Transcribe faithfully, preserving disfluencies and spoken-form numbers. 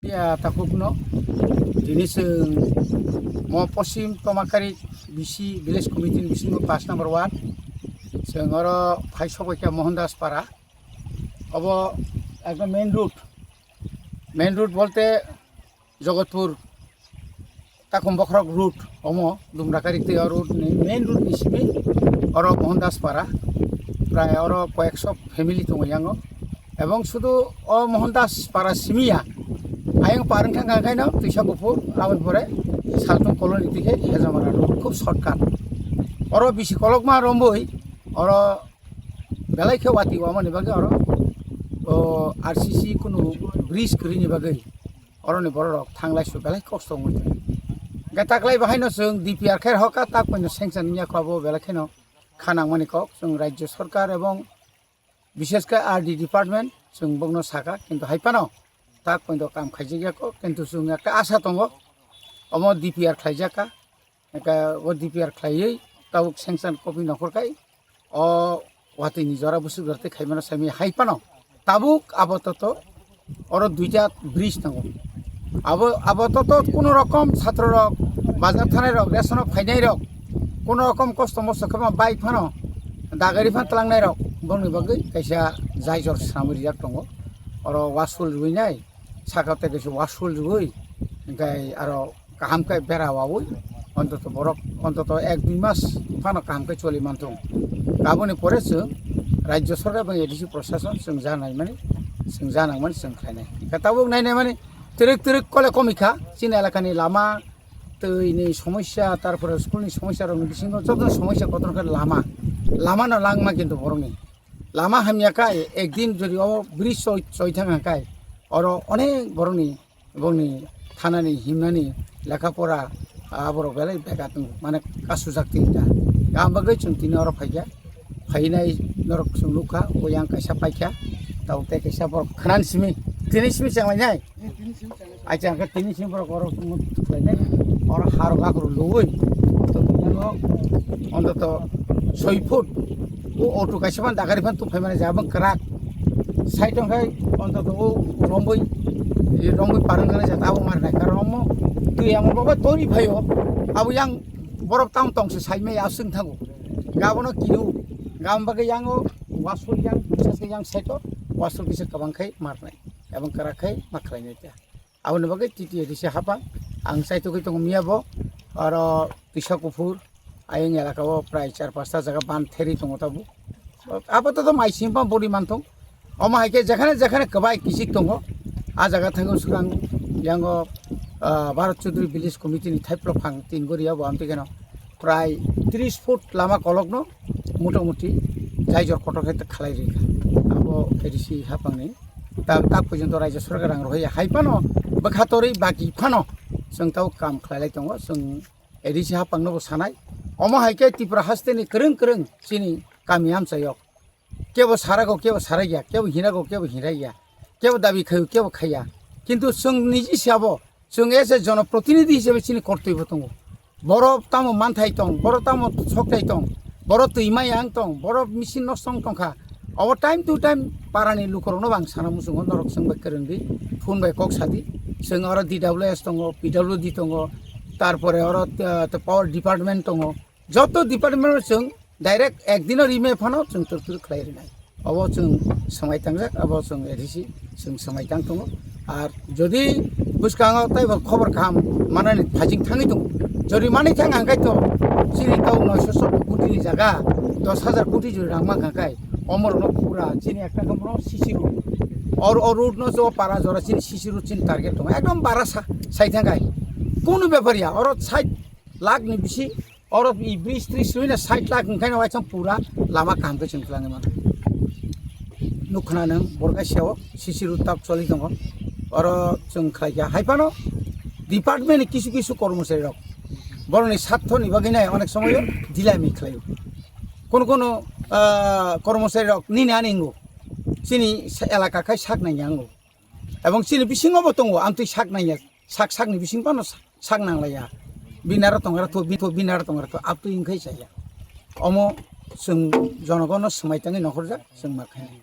Ya, takhukno. Tini chwng mo Poschim Tomakari B C Village Committee ni bisingo pash number ward. Chwng oro phai sokbaikha Mohandas Para. Obo ekdom main road. Main road bolte Jogotpur Takum Bokhorok road, omo Dumrakari tei o road ni main road ni simi oro Mohandas Para, prai oro koyekso family tongo yango, ebong sudu o Mohandas Para simi ya, ayang parwng thang kha khaino Twisa Kuphur, aboni pore Saltung Colony tei khe Hejamara road, khub shortcut. Oro bisi kolokma romboi oro belai khe wati wamani bagwi oro o R C C kunu bridge kwrwini bagwi oroni bororok thanglai su belai kosto wngwi tong. Hwnkhe taklai bahaino chwng D P R khe hoka tak poino sanction wngya kho abo belai kheno kha nangmani kok chwng Rajya Sarkar ebong bishesh khe R D department chwng bokno saka, kintu hai phano tak poino kam khaijak ya kho, kintu chwng ekta asa tongo omo D P R khlaijak kha. Hwnkhe o D P R khlaiwi tabuk sanction copy nokhor khai o watwi ni jora busuk jora tei khaimano saimanya hai phano tabuk apatot oro duita bridge tongo. Abo, apatot kunu rokom chhatro rok, bazar thanai rok, ration o phainai rok, kunu rokom kosto mosto khe ma bai phano dagari phan tlangnai rok bongni bagwi kaisa jaijor swnamwi rijak tongo. Oro wasul rwinai saka tei kaisa wasul rwui, hwnkhe aro kaham khe bera waui, ontoto borok ontoto ek dui mas phano kaham khe choli manthung. Aboni pore chwng Rajya Sarkar ebong A D C prosason chwng ja naimani, chwng ja nangmani chwng khlainai. Hwnkhe tabuk nainai mani twrwk twrwk kole komikha chini elakani lama, twi ni somosya, tarpore school ni somosya rokni bisingo joto somosya kotor khe lama, lama no langma kintu borokni. Lama hamya khe ekdin jodi o bridge choi, choi thang kha khe oro onek borokni, borokni thanani, himnani, lekha pora, ah, borok belai beka tongo, mane kasujak tini da. Gam bagwi chwng tini oro phaikha, phainai norok chwng nukha, oyang kaisa paikha, tabuk tei kaisa borok khwnani simi, tini simi chenglainai. Acha, hwnkhe tini simi borok oro tuklainai, oro harok akhoro luwi, ontoto soi foot, o auto kaisa phan dagari phan tuphaimani jabang kwrak, side hwnkhe ontoto o romboi, e romboi parwng gana jata abo marnai, karon omo twi amo babai tori phaio, abo yang borok tamo tongse saimai aswng thango, gabono kinu, gam bagwi yango wasol yang, bisa se yang side o wasol kisa kwbang khai marnai. Ebong kwrak khai ma khlainai ta. Aboni bagwi T T A D C hapang ang chaitugwi tongo miya bo, oro Twisa Kuphur ayang elaka o prai char pasta jaga ban theri tongo tabuk. Apatot mai sim pang bori manthung. Omo hai khe jekhane jekhane kwbai kisik tongo. A jaga thango swkang yango, ah, Bharat Chaudhary Village Committee ni thaiplok phang tin gori abo amtwi kheno prai tris foot lama kolokno motamuti jaijor kotor khe khlai rikha. Abo A D C hapangni ta-, tak porjonto Rajya Sarkar rang rohorya hai phano bwkha torwi baki phano chwng tabo kam khlailai tongo. Chwng A D C hapangno bo sanai. Omo hai khe Tripura hasteni kwrwng kwrwng chini kami amchaio. Kebo sarago, kebo sarai ya, kebo hirago, kebo hirai ya, kebo dabi khaio, kebo khaiya. Kintu chwng niji se abo, chwng as a jonoprotinidhi hisabe chini kortoi bo tongo. Borok tamo manthai tong, borok tamo sokthai tong, borok twi mayang tong, borok machine nosto wng tongkha. Abo time to time parani lukurokno bo ang sana muchungo, norok chwng bai kwrwngdi, phone bai kok sadi. Chwng oro D W S tongo, P W D tongo, tarpore oro, ah, power department tongo. Joto department o chwng direct ekdino rimai phano chwng twrwk twrwk khlai rinai. Obo chwng swmai tangjak, abo chwng A D C chwng swmai tang tongo. Ar jodi bwskango taibo khobor kaham manani phajing thangwi tongo, jodi manwi thang hangkai to chini tau noisho sotto koti ni jaga dos hajar koti jodi rang mankha kai, omorokno pura chini ekta khe bono C C road. Or o road no jo para jora chini C C road chini target tongo. Ekdom bara sa-, sai thangkai. Kunu bepar ya, oro sait lakh ni bisi, oro i bridge tris rwina sait lakh wngkhaino waisang pura lama kaham khe chwng twlangwi mano. Nukkhna nwng borok kaisa o C C road tak choli tongo. Oro chwng khlaikha hai phano department ni kisu kisu kormochari rok borokni sarthoni bagwi nai onek somoyo dilami khlaio. Kono kono, ah, kormochari rok nini ani wngo, chini sa-, elaka khai sak nangya wngo. Ebong chini bisingo bo tongo, amtwi sak nangya, sak sakni bising phano sak, sak nanglaiya. Binaro tongra tho, bi tho, binaro tongra tho, aptwi wngkhai chaya. Omo chwng jonogono swmai tangwi nokhorjak, chwng ma khainai.